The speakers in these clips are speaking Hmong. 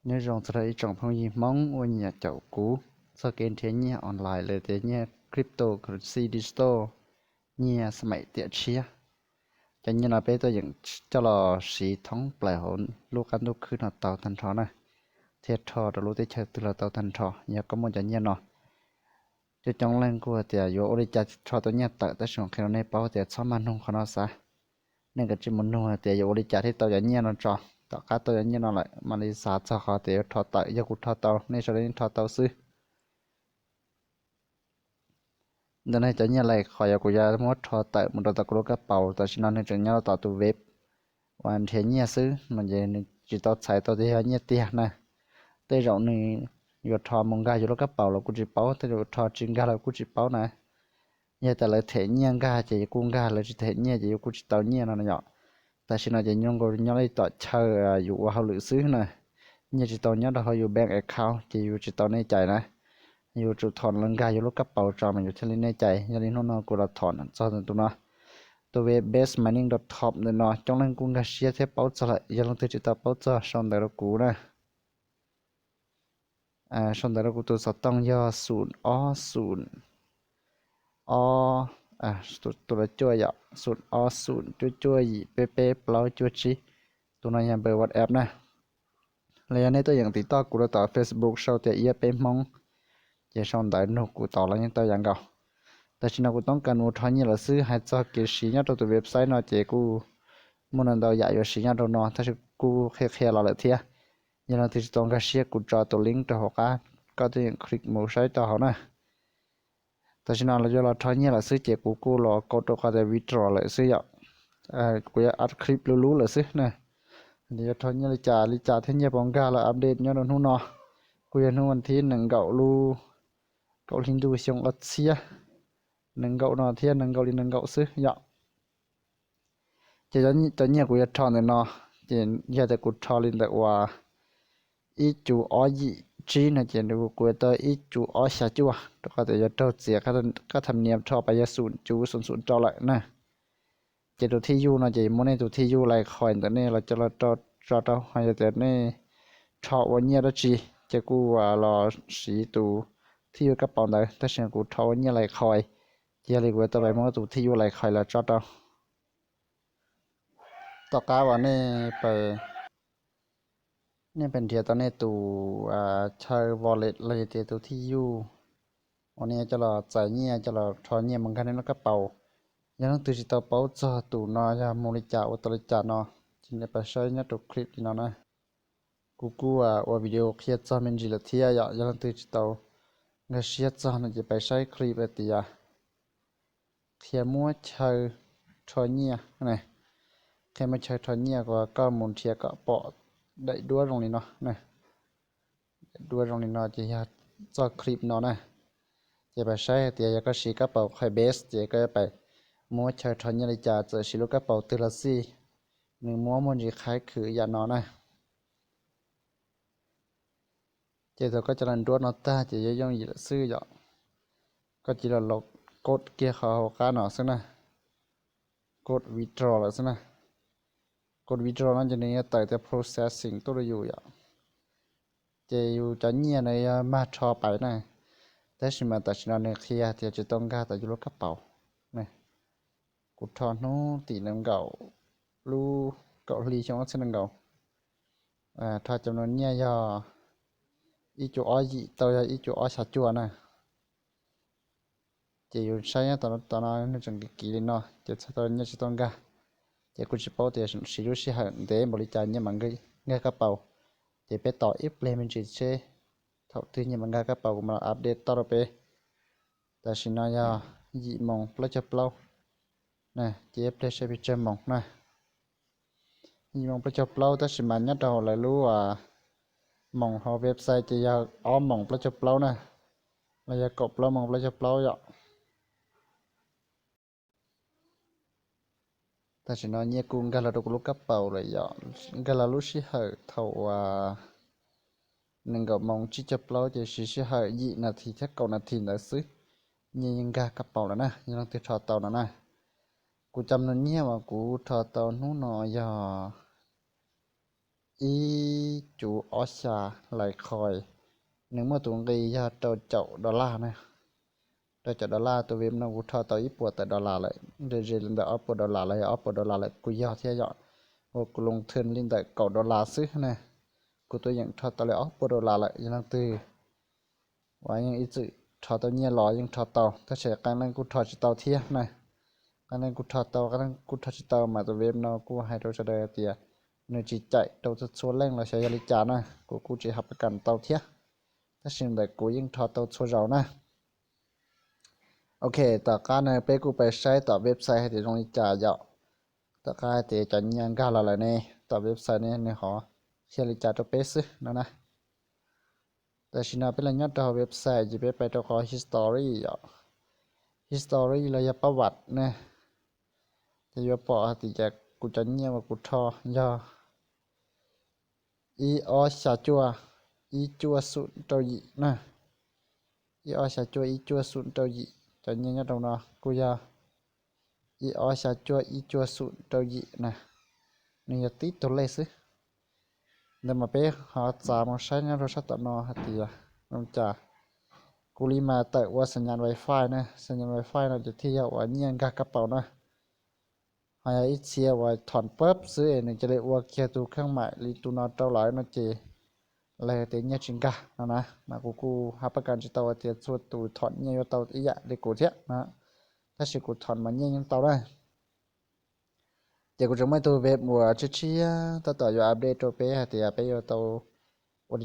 Nyob zoo txog rau ib tsoom phooj ywg Hmoob uas nyiam caum kuv txog kev nrhiav nyiaj online los tias nyiaj cryptocurrency digital, nyiaj xas maim tiam tshiab. Cov nyiaj no peb tuaj yeem coj los siv thoob plaws hauv lub qab ntuj khwb no tau tag nrho na, thiab rho rau lub teb chaws twg los tau tag nrho yog koj muaj cov nyiaj no. Coob coob leej kuj hais tias yuav ua li cas rho tau nyiaj tawm, tab sis qhia rau nej paub tias txhob maj nug qhov no xav. Nej kav tsij mus nug hais tias yuav ua li cas thiaj tau cov nyiaj no tso. Tom qab tau cov nyiaj no lawm mam li xav txog qhov tias yuav rho tawm, yog kuv rho tau, nej sau li nej rho tau xwb. Ntawm no cov nyiaj lais qhov yog kuv yuav muab rho tawm mus rau tom kuv lub kab paus, tam sim no nws tseem nyob rau tom tus web uas nrhiav nyiaj xwb no ces nws tsis tau txhais tau tias yog nyiaj tiag na. Tej zaum nws yuav rho mus nkag yus lub kab paus los kuj tsis paub, tej zaum rho tsis nkag los kuj tsis paub na. Yog tias lawv them nyiaj nkag ces yus kuj nkag, lawv tsis them nyiaj ces yus kuj tsis tau nyiaj no yom. Tam sim no ces nyob nkaus nyob li tom chaw yus ua hauj lwm xwb na. Nyiaj tsis tau nyob rau hauv yus bank account ces yus tsis tau nej cais na. Yus tsum thom lawv nkag yus lub kab paus tso mas yus thiaj li nej cais. Yog li hnub no kuv los thom txog tus no, tus web best mining dot com ntawm no coob leej kuj nkag siab thiab paub txog lawm. Yog leej twg tsis tau paub txog sau ntawv rau kuv na. Sau ntawv rau kuv tus xov tooj yog xum ob xum ob, tus lawv cuaj yom, xum ob xum cuaj cuaj yim peb peb plaub cuaj tsib. Tus no yog npawb WhatsApp na. Los yog nej tuaj yeem tim toj kuv rau tom Facebook sau tias Iab Peb Hmoob, ces sau ntawv nug kuv tod los yeej tau yam nkaus. Tam sim no kuv toob kas mus rho nyiaj lawm xwb, hais txog kev siv nyob rau tus website no ces kuj muaj ntau yam yuav siv nyob rau no tab sis kuj qhia qhia los lawm thiab. Yog leej twg tsis tau nkag siab kuv tso tus link rau hauv qab, koj tuaj yeem click mus saib rau hauv na. Tam sim no los yuav los rho nyiaj lawm xwb ces kuv kuj los kau rau qhov tias withdraw lawm xwb yom. Kuv yuav up clip lub lub lawm xwb na. Yuav rho nyiaj li cas li cas thiab nyiaj puas nkag los update nyob rau hnub no. Kuj yog hnub vas thib nees nkaum lub kaum hli ntuj xyoo ob txhiab nees nkaum no thiab nees nkaum li nees nkaum xwb yom. Ces cov nyiaj kuv yuav rho ntawm no, ces yog tias kuv rho li ntawm uas ib cuv ob yim tsib no ces kuv yuav tau ib cuv ob xya cuaj, rau qhov tias yuav raug txiav qab tham nias rho pas yog xum cuv xum xum rau lawm na. Ces tus thij yuj no ces muab nej tus thij yuj lais khois ntawm nej los coj los tso rau, ho yog tias nej rho ua nyiaj dab tsi ces kuj los siv tus thij yuj kab paus ntawd, tab sis kuv rho ua nyiaj lais khois, ces yog li kuv yuav tau pais muab tus thij yuj lais khois los tso rau. Tom qab uas nej pais, nej pais nrhiav tau nej tus chaw wallet los yog tias tus thij yuj uas nej coj los txais nyiaj coj los rho nyiaj mus nkag nej lub kab paus. Yog leej twg tsis tau paub txog tus no yog mus li cas ua tau li cas no, ces nej pais saib nyob rau clip li no na. Kuv kuj ua video qhia txog me ntsis lawm thiab yom. Yog leej twg tsis tau nkag siab txog no ces pais saib clip hais tias qhia muab chaw rho nyiaj, qhia muab chaw rho nyiaj uas koj mus nrhiav kom pom daim duab zoo li no, daim duab zoo li no ces yog txoj clip no na. Ces pais saib hais tias yog koj siv kab paus Coinbase ces koj yuav pais muab chaw rho nyiaj li cas, txawm siv lub kab paus twg los xij, nws muab muaj ntsis qhab khwm yam no na. Ces thaum koj cov las nruab no tag ces yuav yooj yim lawm xwb yom. Koj cia li los kod kiag qhov hauv qab no xwb na, kod withdraw lawm xwb na. Kod withdraw no ces nws yuav tawm tias processing tuaj rau yus yom. Ces yus cov nyiaj no yuav mag rho pais na, tab sis mas tam sim no nws qhia tias tsis tau nkag tau yus lub kab paus. Kuv rho hnub tim nees nkaum lub kaum hli xyoo ob txhiab nees nkaum, rho cov no nyiaj yog ib cuv ob yim tau yog ib cuv ob xya cuaj na. Ces yus saib nyob tom no nws tseem kiv kiv li no ces txhais tau nyiaj tsis tau nkag. Ces kuj tsis paub tias siv lub sij hawm ntev npaum li cas nyiaj mam nkag kab paus. Ces peb tos ib pliag me ntsis seb thaum twg nyiaj mam nkag kab paus kuv mam los update toj rau peb. Tam sim no yog yim moos plaub caug plaub, ces ib pliag seb peb tsawg moos na. Yim moos plaub caug plaub tab sis mas nyob rau hauv lawv lub moos hauv website ces yog ob moos plaub caug plaub na, los yog kaum plaub moos plaub caug plaub yom. Tam sim no nyiaj kuj nkag los rau kuv lub kab paus lawm yom. Nkag los lub sij hawm thaum uas nees nkaum moos tsib caug plaub ces siv sij hawm yim nas this thiab kaum nas this ntawd xwb, nyiaj yeej nkag kab paus lawm na, yog leej twg rho tau no na. Kuv cov nyiaj uas kuv rho tau hnub no yog ib cuv ob xya lais khois, nws muaj tus nqi yog rau caum dollar na. Rau caum dollar, tus veb no kuv rho tau ib puas tawm dollar lawm, ze ze li ntawm ob puas dollar los yog ob puas dollar lawm kuj yog thiab yom. Uas kuv loo thwm li ntawm kaum dollar xwb na, kuv twb yeej rho tau li ob puas dollar lawm. Yog leej twg uas yeej ib txwm rho tau nyiaj los yeej rho tau, tab sis qee leej kuj rho tsis tau thiab na. Qee leej kuj rho tau, qee leej kuj rho tsis tau, mas tus veb no kuj hais rau sawv daws tias nws tsis caim rau txhua txhua leej los xyov yog li cas na, kuv kuj tsis hab pas kas tau thiab. Tab sis ntawm kuv yeej rho tau txhua zaus na. Ok, tom qab no peb kuj pais saib tom website hais tias zoo li cas yom. Tom qab hais tias cov nyiaj nkag los lawm ne, tom website ne nws ho qhia li cas rau peb xwb no na. Tam sim no peb los nyob rau hauv website ces peb pais rau qhov history yom. History los yog pab vam ne, ces yuav pom hais tias kuv cov nyiaj uas kuv rho yog ib ob xya cuaj ib cuaj xum rau yim na. Ib ob xya cuaj ib cuaj xum rau yim, cov nyiaj nyob rau no kuj yog ib ob xya cuaj ib cuaj xum rau yim na. Nws yog tib tug lej xwb. Ntawd mas peb ho txav mus saib nyob rau sab tom no hais tias zoo cas. Kuv li mas tawm ua xam nyas wifi na, xam nyas wifi no ces thiaj yog uas nyiaj nkag kab paus na. Ho yog ib txhia uas thom pab xwb es nws cia li ua kiag tus kheej maim li tus no rau lawm no ces lawv tias nyiaj tsis nkag no na. Mas kuv kuj hab pab kas tsis tau hais tias txhua tus thom nyiaj yuav tau ib yam li kuv thiab na, tab sis kuv thom mas nyiaj yeej tau na. Ces kuv tseem muaj ib tug veb uas tshiab tshiab tab tom yuav update rau peb hais tias peb yuav tau ua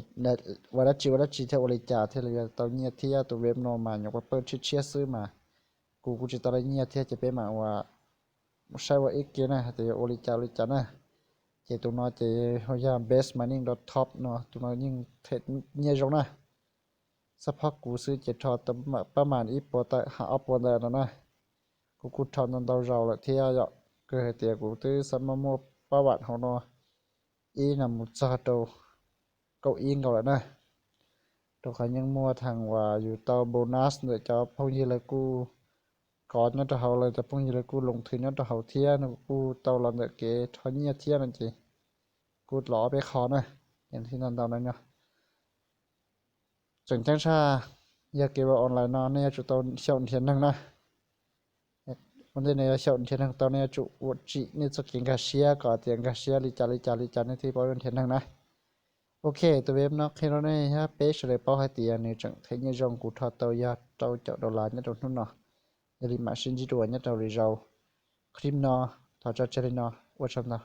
dab tsi ua dab tsi thiab ua li cas thiaj li yuav tau nyiaj thiab. Tus veb no mas nyuam qhuav pawj tshiab tshiab xwb mas kuv kuj tsis tau nyiaj thiab, ces peb mam ua saib ua ib ke na hais tias yuav ua li cas ua li cas na. Ces tus no ces yog best mining dot top no, tus no yeej them nyiaj zoo na. Xab phob kuv xwb ces rho pab mas ib puas tawm ha ob puas ntawm no na. Kuv kuj rho ntau ntau zaus lawm thiab yom, kawg hais tias kuv twb xav muaj muaj pab vam hauv no ib no mus txog rau kaum ib nkaus lawm na. Rau qhov yeej muaj thaum uas yus tau bonus ntawm cov phooj ywg lawv kuj kov nyob rau hauv, lawv cov phooj ywg lawv kuj loo thwm nyob rau hauv thiab no, kuv kuj tau los ntawm kev rho nyiaj thiab no ces kuj los ob peb qho na. Ces thiaj ntau ntau no nyob. Tseem ceeb tshaj, yog kev ua online no nej yuav tsum tau xyaum nrhiav neeg na. Ua ntej nej yuav xyaum nrhiav neeg tau nej yuav tsum ua tsim nej txoj kev nkag siab kom tias nkag siab li cas li cas li cas nej thiaj paub yuav nrhiav neeg na. Ok, tus veb no qhia rau nej thiab peb sawv daws paub hais tias nws tseem them nyiaj zoo, kuv rho tau yog rau caum dollar nyob rau hnub no. Yog li mam sib ntsib dua nyob rau lwm zaus clip no, thov tso tseg li no, ua tsaug ntau.